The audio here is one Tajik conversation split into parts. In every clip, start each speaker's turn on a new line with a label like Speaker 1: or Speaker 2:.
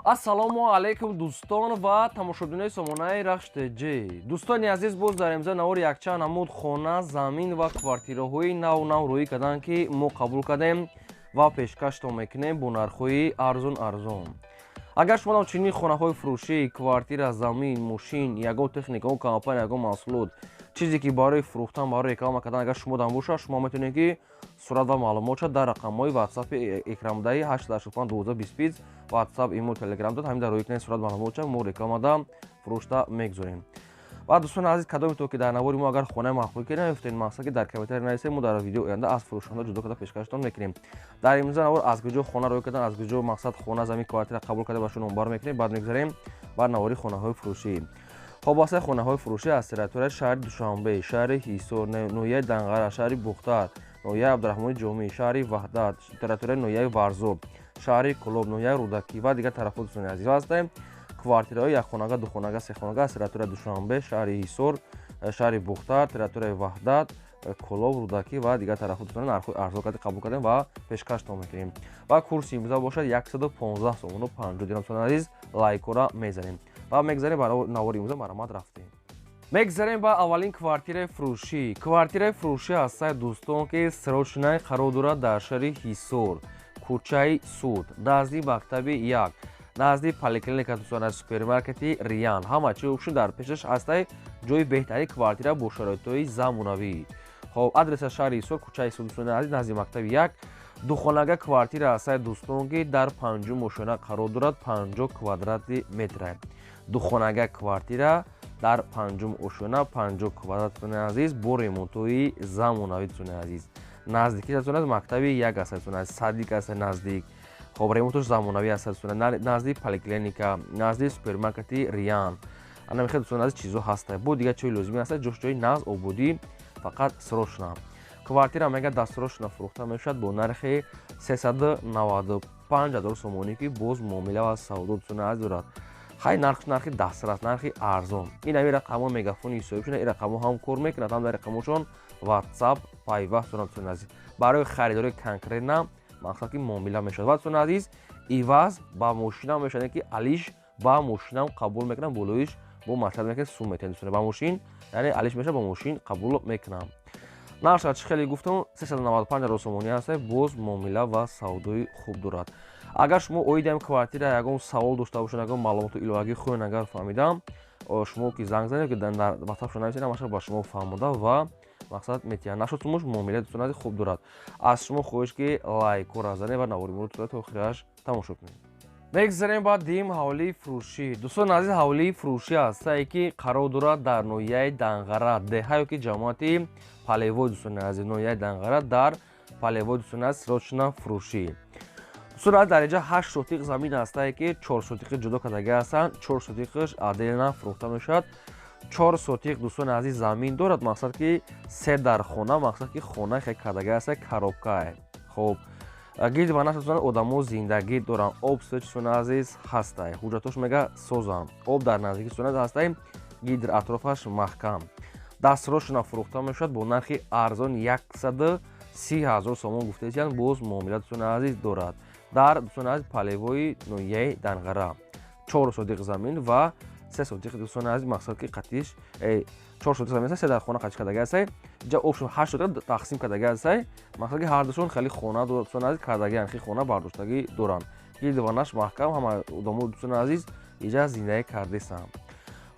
Speaker 1: Ассалому алайкум, дӯстон ва тамошобинони сомонаи Рахш ТЖ. Дӯстони азиз, боз дар имза навори якчанд намуд хона, замин ва квартираҳои нав нав рӯӣ карданд, ки мо қабул кардем ва пешкаштон мекунем бо нархҳои арзон арзон. Агар шумо чунин хонаҳои фурӯшӣ, квартира, замин, мошин, ягон техника, ягон компания, ягон маҳсулот, чизе ки барои фурӯхтан, барои реклама кардан, агар шумо дан бошад, шумо метавонед, ки сурат ва маълумотша дар рақамҳои ватсапи экрандаи 885 12 20 ватсап, имо, телеграм дод, ҳамин дар рӯи кунед сурат, маълумотша, мо рекламада фурӯшта мегузорем. Ва дӯстони азиз, кадоме то ки дар навори мо агар хонаи маъқул ки наёфтед, мақсад ки дар комментарий нависед, мо дар видео оянда аз фурӯшанда ҷудо карда пешкаштон мекунем. Дар имрӯза навор аз куҷо хона рӯй кардан, аз куҷо мақсад хона, замин, квартира қабул карда ба шумо номбар мекунем. Баъд мегузарем бар навори хонаҳои фурӯшӣ. Хоб, бастаи хонаҳои фурӯшӣ аз территорияи шаҳри Душанбе, шаҳри Ҳисор, ноҳияи Данғара, шаҳри Бухтар, ноҳияи Абдураҳмони Ҷомӣ, шаҳри Ваҳдат, территорияи ноҳияи Варзоб, шаҳри Кӯлоб, ноҳияи Рӯдакӣ ва дигар тарафҳо, дӯстони азиз, ҳастем. Квартираҳои якхонага, духонага, сехонага аз территорияи Душанбе, шаҳри Ҳисор, шаҳри Бухтар, территорияи Ваҳдат, Кӯлоб, Рӯдакӣ ва дигар тарафҳо, дӯстони, нархҳои арзон карда қабул кардем ва пешкаштон мекунем. Ва курси имрӯза бошад 115 сомону 50 дирам. Дӯстони азиз, лайкора мезанем ва мегзарем ба навори имрӯза. Марамат, рафтем. Мегзарем ба аввалин квартираи фурӯшӣ. Квартираи фурӯшӣ ҳастаи, дӯстон, ки срочный қарор дорад дар шаҳри Ҳисор, кӯчаи Суд, назди мактаби 1, назди поликлиника, дӯстон, аз супермаркети Риан. Ҳама чи ушун дар пешаш ҳастаи. Ҷои беҳтарин квартира бо шароитҳои замонавӣ. Хоб, адреса шаҳри Ҳисор, кӯчаи Суд, дӯстони азиз, назди мактаби 1. Духонага квартира ҳастаи, дӯстон, ки дар панҷум ошёна қарор дорад, 50 квадрати метра. Духонага квартира дар панҷум ошёна, 50 квадрат, дӯстони азиз, бо ремонтҳои замонавӣ. Дӯстони азиз, наздикӣ дӯстони мактаби 1 аст, дӯстони азиз, садик аст наздик. Хоб, ремонтош замонавӣ аст, дӯстони, назди поликлиника, назди супермаркети Риан. Ана мехел, дӯстони азиз, чизо ҳаста. Бо дигар чои лозимӣ ҳаста, ҷош ҷои нағз, ободӣ, фақат срочно. Квартира мега дастрочно фурӯхта мешавад бо нархи 395 ҳазор сомонӣ, ки боз муомила ва савдо, дӯстони азиз, дорад. Хай, нархш нархи дастрас, нархи арзон. Ин ҳамин рақамҳо мегафони ҳисобӣ шуда, ин рақамҳо ҳам кор мекунад, ҳам дар рақамҳошон ватсап пайваст доранд. Дӯстони азиз, барои харидори конкретно мақсад ки муомила мешавад. Ва, дӯстони азиз, иваз ба мошинам мешавад, ки алиш ба мошинам қабул мекунам, болоиш бо маслиҳат мекунад, сум метиҳад, дӯстони, ба мошин, яъне алиш мешавад, ба мошин қабул мекунам. Нархша чӣ хеле гуфтам, 395 ҳазор сомонӣ аст, боз муомила ва савдои хуб дорад. Агар шумо оиди ҳам квартира ягон савол дошта бошед, ягон маълумоту иловагӣ хоҳед агар фаҳмидам, шумо ки занг занед, ки дар ватсапшо нависед, ҳамаша ба шумо фаҳмода ва мақсад метиҳанд. Нашуд сумуш, муомила, дӯстони азиз, хуб дорад. Аз шумо хоҳиш, ки лайкора занед ва навори моро то охираш тамошо кунед. Мегзарем ба дим ҳавлии фурӯшӣ. Дӯстони азиз, ҳавлии фурӯшӣ ҳастае, ки қарор дорад дар ноҳияи Данғара, деҳа ё ки ҷамоати Палевой. Дӯстони азиз, ноҳияи Данғара, дар Палевой, дӯстони азиз, срочно фурӯшӣ. Дӯстони азиз, дар инҷа 8 сотиқ замин ҳастае, ки 4 сотиқи ҷудо кардагӣ ҳастанд, 4 сотиқаш отдельно фурӯхта мешавад. 4 сотиқ, дӯстони азиз, замин дорад, мақсад ки се дар хона, мақсад ки хона хе кардагӣ ҳаста, коробкае. Хоб, гирди ба нафс одамо зиндагӣ доранд, об, дӯстони азиз, ҳастай, ҳуҷҷатош мега созам, об дар наздики, дӯстони азиз, ҳастай, гидр атрофаш маҳкам. Дастрочно фурӯхта мешавад бо нархи арзон, 130 000 сомон гуфтаисиянд, боз муомила, дӯстони азиз, дорад. Дар, дӯстони азиз, Палевои ноҳияи Данғара 4 сотиқ замин ва 3 сотиқ, дӯстони азиз, мақсад ки қатиш 4 сотиқ замин, се дар хона қатиш кардаги ҳастай. Ҷа обшон 8 сотиқ тақсим кардаги ҳастай, мақсад ки ҳардушон хеле хона, дӯстони азиз, кардагиан, хе хона бардоштагӣ доранд, гирдиванаш маҳкам, ҳама одамо, дӯстони азиз, иҷа зиндагӣ кардесанд.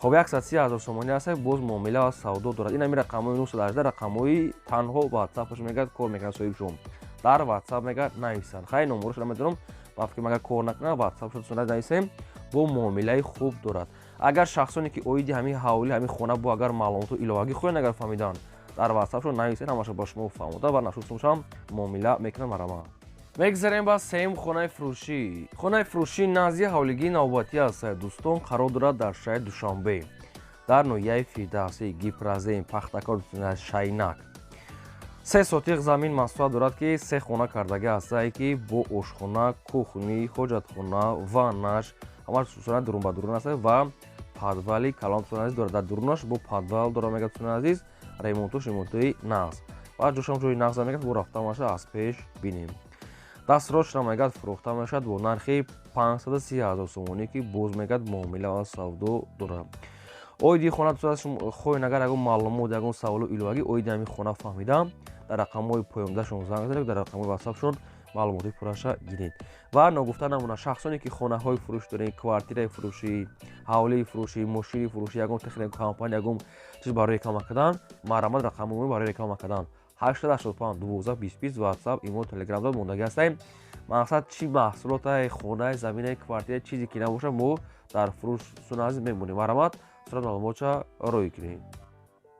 Speaker 1: Хоб, 130 000 сомонӣ ҳастай, боз муомила ва савдо дорад. Ин ҳамин рақамҳои 918 рақамҳои танҳо ватсапаш мегӯяд кор мекунад соҳибшон, дар ватсап мегӯяд нависанд. Хай, номерошро намедонам, ба фикрам, агар кор накунад, ватсапшо, дӯстони, нависем, бо муомилаи хуб дорад. Агар шахсоне ки оиди ҳамин ҳавли, ҳамин хона бо агар маълумоту иловагӣ хоҳед агар фаҳмидан, дар ватсапшо нависед, ҳамаша ба шумо фаҳмода ва нашуд муомила мекунад. Марама, мегзарем ба сеюм хонаи фурӯшӣ. Хонаи фурӯшӣ назди ҳавлигии навбатӣ аст, дӯстон, қарор дорад дар шаҳри Душанбе, дар ноҳияи Фирдавсӣ, Гипрозем, Пахтакор, Шайнак. 3 сотиқ замин масоҳат дорад, ки се хона кардагӣ ҳастае, ки бо ошхона, кухни, ҳоҷатхона, ваннаш, ҳамаш дурун ба дурун аст ва подвали калон, дӯстони азиз, дорад. Дар дурунаш бо подвал дорад, мегӯяд, дӯстони азиз, ремонтуш ремонтҳои нағз ва ҷошам ҷои нағз мегӯяд, бо рафтамаша аз пеш бинем. Дастрочно мегӯяд фурӯхта мешавад бо нархи 530 ҳазор сомонӣ, ки боз мегӯяд муомила ва савдо дорад. Оиди хона хоҳед агар ягон маълумот, ягон саволу иловагӣ оиди ҳамин хона фаҳмидам, дар рақамҳои поёндашон занг занед, дар рақамҳои ватсапшон маълумоти пурраша гиред. Ва ногуфта намонад, шахсоне ки хонаҳои фурӯш доред, квартираи фурӯшӣ, ҳавлии фурӯшӣ, мошини фурӯшӣ, ягон техника компания, ягон чиз барои реклама кардан, марҳамат, рақамҳои барои реклама кардан 885 12 20 WhatsApp, Имо, Telegram дод мондагӣ ҳастем. Мақсад чӣ маҳсулоте, хонаи, заминаи, квартира, чизе ки набошад, мо дар фурӯш суназӣ мемонем. Марҳамат, сурат маълумотша рӯй кунем.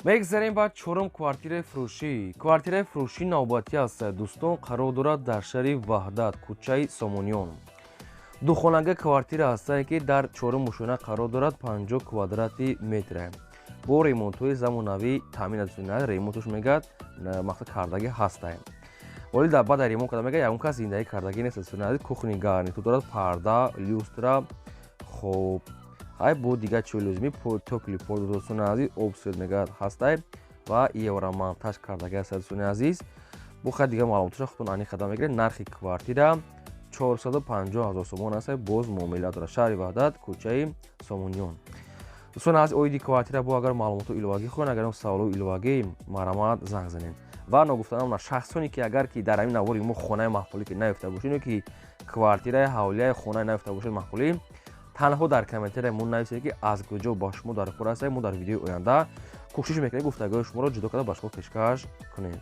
Speaker 1: Мегзарем ба чорум квартираи фурӯшӣ. Квартираи фурӯшӣ навбатӣ аст, дӯстон, қарор дорад дар шаҳри Ваҳдат, кӯчаи Сомониён. Духонага квартира ҳастае, ки дар чорум мушона қарор дорад, 50 квадрати метр. Бо ремонтҳои замонавӣ таъмин аст. Ремонташ мегӯяд мақсад кардагӣ ҳастае. Вале дар баъд ремонт карда мегӯяд ягон кас зиндагӣ кардагӣ нест. Кухни гарнитур дорад, парда, люстра, хоб ҳай бо дигар чизи лозимӣ, тёплый пол, дӯстони азиз, об, свет мегӯяд ҳастай ва евромонтаж кардагӣ аст, дӯстони азиз. Бо хай дигар маълумоташа худтон аниқ карда мегиред. Нархи квартира 450 ҳазор сомон аст, боз муомила дорад. Шаҳри Ваҳдат, кӯчаи Сомониён. Дӯстон аз оиди квартира бо агар маълумоту иловагӣ хоҳед, агар саволу иловагӣ, марҳамат, занг занед. Ва ногуфта намонад, шахсоне ки агар ки дар ҳамин навори мо хонаи маъқулӣ ки наёфта бошед, ё ки квартираи, ҳавлияи, хонаи наёфта бошед маъқулӣ, танҳо дар комментария мо нависед, ки аз куҷо ба шумо дар кор ҳастед. Мо дар видеои оянда кӯшиш мекунем гуфтагиҳои шуморо ҷудо карда ба шумо пешкаш кунем.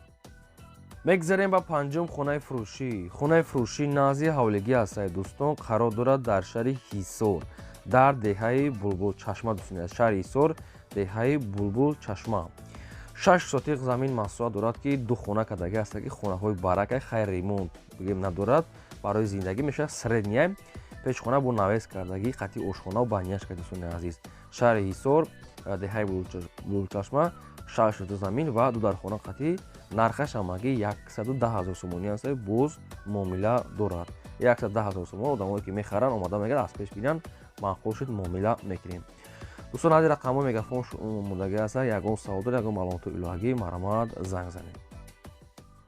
Speaker 1: Мегзарем ба панҷум хонаи фурӯшӣ. Хонаи фурӯшӣ назди ҳавлигӣ ҳастад, дӯстон, қарор дорад дар шаҳри Ҳисор, дар деҳаи Булбулчашма. Дӯстони, шаҳри Ҳисор, деҳаи Булбулчашма, 6 сотиқ замин масоҳат дорад, ки ду хона кардагӣ ҳастад, ки хонаҳои барака, хайр, ремонт бигем надорад, барои зиндагӣ мешавад, средняя. Пешхона бо навес кардагӣ, қати ошхонаву баняш кард. Дӯстони азиз, шаҳри Ҳисор, деҳаи Булбулчашма, 6 сотиқ замин ва ду дархона қатӣ, нархаш ҳамагӣ 110 000 сомонӣ аст, боз муомила дорад. 110 000 сомон. Одамое ки мехаранд, омада мегӯяд, аз пеш бинанд, маъқул шуд, муомила мекунем. Дӯстон, ази рақамҳои мегафон мондагӣ аст. Ягон савол доред, ягон маълумоту иловагӣ, марҳамат, занг занед.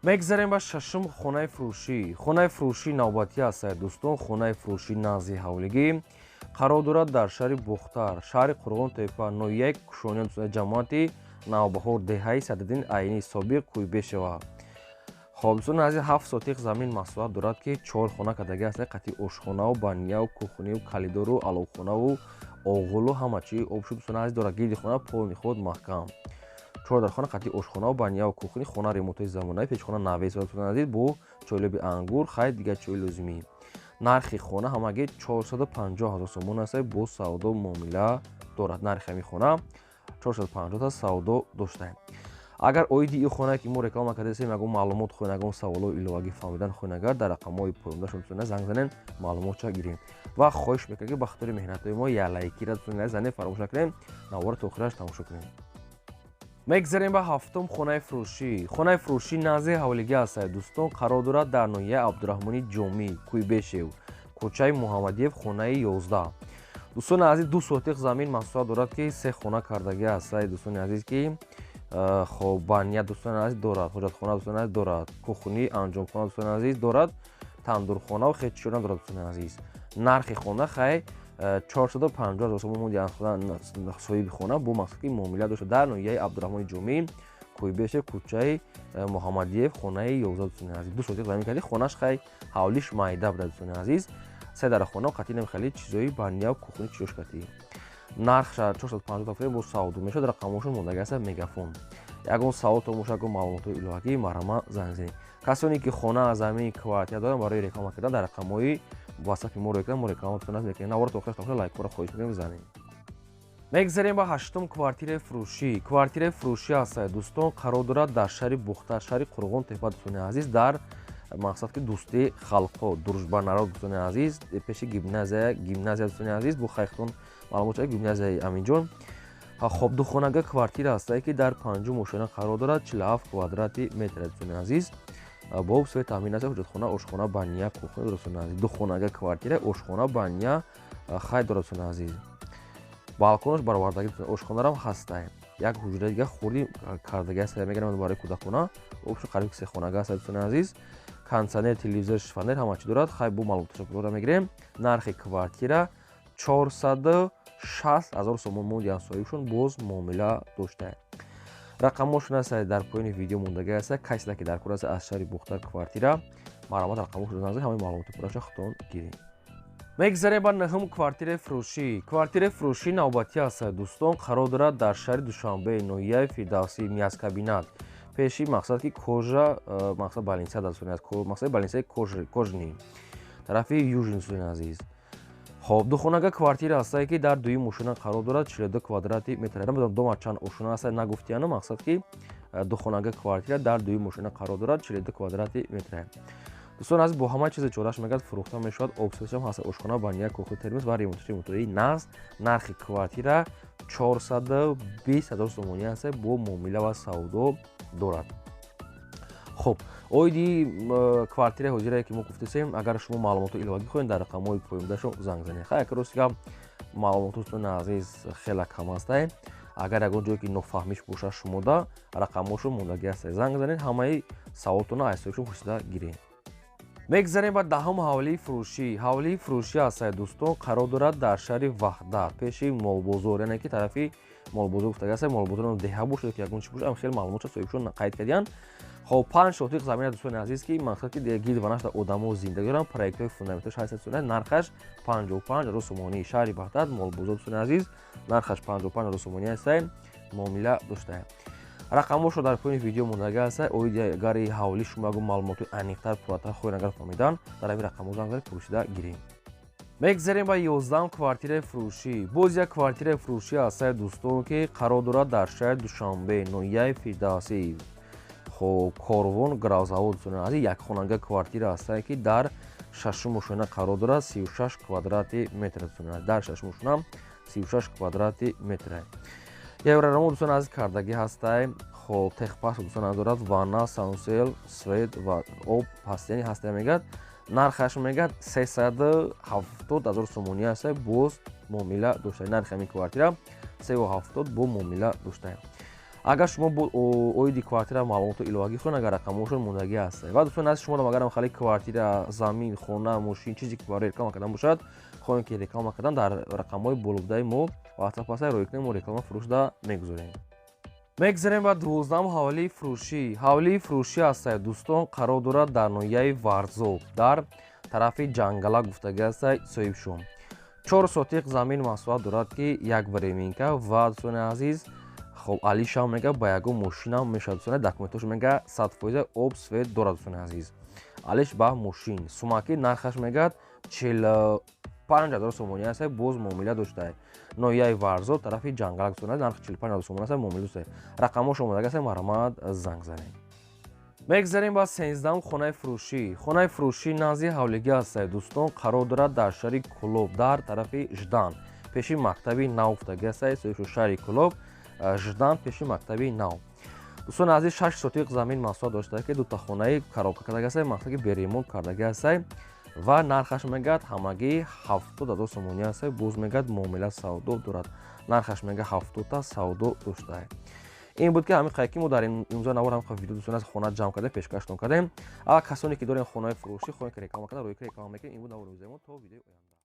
Speaker 1: Мегзарем ба шашум хонаи фурӯшӣ. Хонаи фурӯшӣ навбатӣ аст, дӯстон. Хонаи фурӯшӣ назди ҳавлигӣ қарор дорад дар шаҳри Бохтар, шаҳри Қурғон Тепа, ноҳияи Кушониён, ҷамоати Навбаҳор, деҳаи Садриддин Айнӣ, собиқ Куйбешева. Хоб, дӯстон азиз, 7 сотиқ замин масоҳат дорад, ки чор хона кардагӣ аст, қати ошхонаву баняу кухниву калидору аловхонаву оғулу ҳама чи обшу, дӯстон азиз, дорад. Гирди хона полный ход маҳкам. Чор дархона қати ошхонаву баняу кухни. Хона ремонтҳои замонавӣ, пешхона навес, дӯстон азиз, бо чойлоби ангур, хайр, дигар чиҳои лозимӣ. Нархи хона ҳамагӣ 450 ҳазор сомон аст, боз савдо муомила дорад. Нархи ҳамин хона 450 савдо доштаем. Агар оиди ин хонае ки мо реклама кардаистем ягон маълумот хоҳед, ягон саволҳои иловагӣ фаҳмидан хоҳед, агар дар рақамҳои поёндашон занг занед, маълумотша гирем. Ва хоҳиш мекунем, ки ба хотири меҳнатҳои мо як лайкира занед, фаромӯш накунем, навора то охираш тамошо кунем. Мегзарем ба ҳафтум хонаи фурӯшӣ. Хонаи фурӯшӣ назди ҳавлигӣ аст, дӯстон, қарор дорад дар ноҳияи Абдураҳмони Ҷомӣ, Куйбешев, кӯчаи Муҳаммадиев, хонаи 11. Дӯстони азиз, 2 сотиқ замин масоҳат дорад, ки се хона кардагӣ аст, дӯстони азиз, ки хоб баня, дӯстони азиз, дорад, ҳоҷатхона, дӯстони азиз, дорад, кухни, анҷомхона, дӯстони азиз, дорад, тандурхонаву хел чизҳо дорад. Дӯстони азиз, нархи хона хай 450 000 сомон моди соҳиби хона, бо мақсад ки муомила дошта. Дар ноҳияи Абдураҳмони Ҷомӣ, Куйбеше, кӯчаи Муҳаммадиев, хонаи 11. Дӯстони азиз, 2 сотиқ замин карди, хонаш хай ҳавлиш майда буда, дӯстони азиз, се дарахона қатъи намехали чизои баняу кухни чизош катӣ. Нархша 450 афрем, бо савдо мешавад. Рақамҳошон мондагӣ аст мегафон. Ягон савол бошад, ягон маълумотҳои иловагӣ, марҳамат, занг занед. Касоне ки хона, замин, квартира доранд барои реклама кардан, дар рақамҳои ватсапи мо рекунанд, мо реклама мекунем. Навора то охираш тамошо, лайкҳоро хоҳиш мекунем занед. Мегзарем ба ҳаштум квартираи фурӯшӣ. Квартираи фурӯшӣ аст, дӯстон, қарор дорад дар шаҳри Бухтар, шаҳри Қурғон Тепа, дӯстони азиз, дар мақсад ки дӯстии халқҳо, дружба народ, дӯстони азиз, пеши гимназия, дӯстони азиз, бо хайхтон маълумот шуда, гимназияи Аминҷон. Хоб, духонага квартира ҳастае, ки дар панҷум ошёна қарор дорад, 47 квадрати метр, дӯстони азиз, бо свет таъмин аст, ҳоҷатхона, ошхона, баня, кухня, дӯстони азиз. Духонага квартира, ошхона, баня хай дорад, дӯстони азиз, балконаш баровардагӣ, ошхонарам ҳастай. Як ҳуҷраи дига хурди кардагӣ аст, мегирам барои кӯдакона. Обшу қариб сехонага аст, дӯстони азиз. Кондиционер, телевизор, шифоньер, ҳама чӣ дорад. Хай, бо маълумоташо пурра мегирем. Нархи квартира 460 ҳазор сомон мондиян соҳибшон, боз муомила доштая. Рақамҳошон аст, дар поёни видео мондагӣ аст. Касида ки дар кор аст аз шаҳри Бохтар квартира, марҳамат, рақамҳошро занг, ҳамаи маълумоти пурраша худтон гиред. Мегзарем ба нӯҳум квартираи фурӯшӣ. Квартираи фурӯшӣ навбатӣ аст, дӯстон, қарор дорад дар шаҳри Душанбе, ноҳияи Фирдавсӣ, мясокомбинат, пеши мақсад ки кожа, мақсад больница, дастуни аст, мақсади больницаи кожный, тарафи Южный, дӯстони азиз. Хоб, духонага квартира ҳастае, ки дар дуюм ошёна қарор дорад, 42 квадрати метр. Намедонам, дома чанд ошёна аст, нагуфтияну. Мақсад ки духонага квартира дар дуюм ошёна қарор дорад, 42 квадрати метр. Дӯстон азиз, бо ҳама чизи чораш мегӯяд, фурӯхта мешавад. Об, светшам ҳаст, ошхона, баня, кухня, термос ва ремонтои нағз. Нархи квартира 420 ҳазор сомонӣ аст, бо муомила ва савдо дорад. Хуб, оиди квартираи ҳозирае ки мо гуфтасем, агар шумо маълумоти иловагӣ хоҳед, дар рақамҳои поёнидашон занг занед. Хай, рости гап, маълумоти, дӯстони азиз, хеле кам ҳастае. Агар ягон ҷое ки нофаҳмиш бошад шумода, рақамҳошон мондагӣ ҳаст, занг занед, ҳамаи саволтонро аз соҳибшон пурсида гиред. Мегзарем ба 10-ум ҳавлии фурӯшӣ. Ҳавлии фурӯшӣ ҳастае, дӯстон, қарор дорад дар шаҳри Ваҳдат, пеши молбозор, яъне ки тарафи молбозор гуфтага аст. Молбозор деҳа бошад ки ягон чи бошад, хеле маълумотша соҳибшон қайд кардиянд. Хоб, 5 сотиқ замина, дӯстони азиз, ки мақсад ки гирд ва нашта одамо зиндагӣ доранд. Проектҳои фундаменташ ҳаст. Нархаш 55 ҳазор сомонӣ. Шаҳри Ваҳдат, молбозор, дӯстони азиз, нархаш 55 ҳазор сомонӣ ҳастае, муомила доштае. Рақамҳошро дар поёни видео мондагӣ аст. Оиди агари ҳавлӣ шумо ягон маълумоти аниқтар, пурратар хоҳед агар фаҳмидан, дар ҳамин рақамҳо занг занед, пурсида гирем. Мегзарем ба 11-ум квартираи фурӯшӣ. Боз як квартираи фурӯшӣ ҳастае, дӯстон, ки қарор дорад дар шаҳри Душанбе, ноҳияи Фирдавсӣ, хоб, Корвон гравзавод. Дӯстони азиз, якхонага квартира ҳастае, ки дар шашум ошёна қарор дорад, 36 квадрати метр. Дар шашум ошёна, 36 квадрати метр. Еврорамо, дӯстони азиз, кардагӣ ҳастай. Хоб, техпаспорт, дӯстон, дорад, ванна, санузел, свет ва об ҳастияни ҳастай. Мегӯяд, нархаш мегӯяд, 370 ҳазор сомонӣ ҳастай, боз муомила доштае. Нархи ҳамин квартира 370, бо муомила доштае. Агар шумо бо оиди квартира маълумоту иловагӣ хоҳед, агар рақамҳошон мондагӣ ҳастай. Ва, дӯстони азиз, шумо агарам хали квартира, замин, хона, мошин, чизе ки барои реклама кардан бошад, хоҳем ки реклама кардан, дар рақамҳои болобудаи мо WhatsApp ҳастай, рӯй кунем, мо реклама фурӯшда мегузорем. Мегзарем ба 12-ум ҳавлии фурӯшӣ. Ҳавлии фурӯшӣ ҳастай, дӯстон, қарор дорад дар ноҳияи Варзоб, дар тарафи Ҷангала гуфтагӣ ҳастай соҳибшон. 4 сотиқ замин масоҳат дорад, ки як временка. Ва, дӯстони азиз, хоб, алишам мега, ба ягон мошинам мешавад. Дӯстони, документош мега 100%, об, свет дорад. Дӯстони азиз, алиш ба мошин сумаки. Нархаш мегӯяд, 45 ҳазор сомонӣ аст, боз муомила доштае. Ноҳияи Варзоб, тарафи Ҷангалак, дӯстони, нархи 45 ҳазор сомонӣ аст, муомила доштае. Рақамҳош омодага аст, марҳамат, занг занед. Мегзарем ба 13-ум хонаи фурӯшӣ. Хонаи фурӯшӣ назди ҳавлигӣ ҳастае, дӯстон, қарор дорад дар шаҳри Кӯлоб, дар тарафи Ждан, пеши мактаби нав гуфтагӣ ҳастае. Шаҳри Кӯлоб, Ждан, пеши мактаби нав. Дӯстони азиз, 6 сотиқ замин масоҳат доштае, ки дута хонаи коробка кардагӣ ҳастае, мақсад ки бе ремонт кардагӣ ҳастае. Ва нархаш мегӯяд, ҳамагӣ 70 ҳазор сомонӣ ҳастае, боз мегӯяд, муомила савдо дорад. Нархаш мега 70-та, савдо доштае. Ин буд ки ҳамин қайд ки мо дар имзои навор ҳам видео, дӯстони аз хона ҷамъ карда пешкаштон кардем. А касоне ки дорем хонаи фурӯшӣ, хоҳем ки реклама карда, рӯи реклама мекунем. Ин буд навори мо. То видеои оянда.